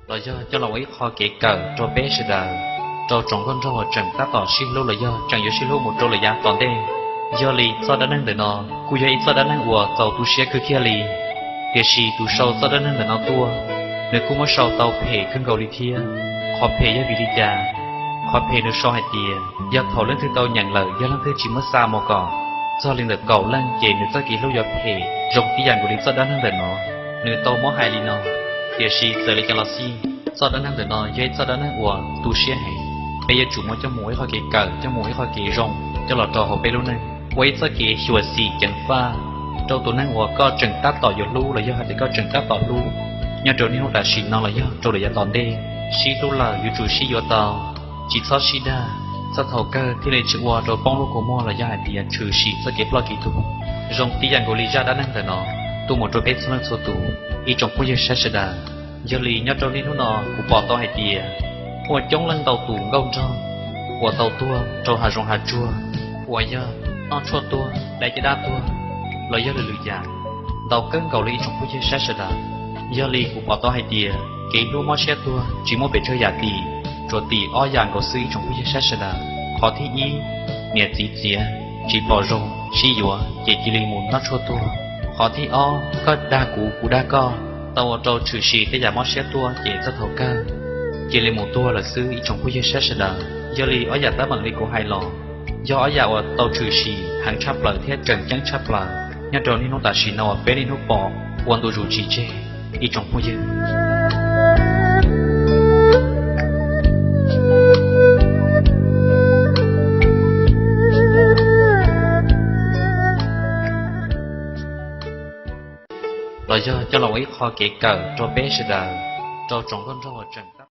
los yog coj los ua ib qho kev kawm rau peb sawv daws, rau tsoom nkauj nraug uas tseem tab tom sib hlub los yog tseem yuav sib hlub mus rau lawm yav tom ntej. Yog li txoj dab neeg ntawm no kuj yog ib txoj dab neeg uas txaus tu siab kawg kiag li. Tiam sis tus sau txoj dab neeg ntawm no tuaj, nws kuj muab sau tau phem kawg nkaus li thiab. Qhov phem yog vim li cas? Qhov phem nws sau hais tias yog thaum leej twg tau nyeem lawm yog leej twg tsis muab xa mus kom txog li ntawm kaum leej ces nws txoj kev hlub yuav phem zoo tib yam nkaus li txoj dab neeg ntawm no. Nws tau muab hais li no, tiam sis txawm li cas los xij, txoj dab neeg ntawm no yog ib txoj dab neeg uas tu siab heev. Peb yuav tsum muab coj mus ua ib qho kev kawm, coj mus ua ib qho kev zoo coj los rau hauv peb lub neej, ua ib txoj kev xyuam xim ceev faj rau tus neeg uas koj tseem tab tom yuav hlub los yog hais tias koj tseem tab tom hlub, nyob rau niaj hnub tam sim no los yog rau lawm yav tom ntej. Sib hlub lawm yuav tsum sib yuav tau, tsis txhob sib dag. Txog thaum kawg thiaj li tsis ua rau poob lub kua muag los yog hais tias tshwm sim txoj kev ploj kev tuag, zoo tib yam nkaus li zaj dab neeg ntawm no tuaj mus rau peb txhua leej txhua tus, ib tsoom phooj ywg saib sawv daws. Yog li nyob rau niaj hnub no kuv pom tau hais tias muaj coob leej ntau tus nkauj nraug uas tau tuag rau hav zoov hav tsuag, uas yog noj tshuaj tuag, dai caj dab tuag, los yog lwm lwm yam, ntau kawg nkaus li ib tsoom phooj ywg saib sawv daws. Yog li kuv pom tau hais tias kev hlub mob siab tuag tsis muaj pes tsawg yam tim, tsuas tim ob yam nkaus xwb ib tsoom phooj ywg saib sawv daws. Qhov thib ib, niam txiv txiav, tsis pom zoo, sib yuav ces cia li mus noj tshuaj tuag. Qhov thib ob, koj dag kuv, kuv dag koj, tau ua rau tshwm sim tej yam mob siab tuaj ces txog thaum kawg cia li mus tuag lawm xwb ib tsoom phooj ywg saib sawv daws. Yog li ob yam teeb meem li kuv hais los yog ob yam uas tau tshwm sim heev tshaj plaws thiab tseem ceeb tshaj plaws nyob rau niaj hnub tam sim no uas peb niaj hnub pom ua ntu zus tsis tseg ib tsoom phooj ywg. Los yog coj los ua ib qho kev kawm rau peb sawv daws, rau tsoom nkauj nraug uas tseem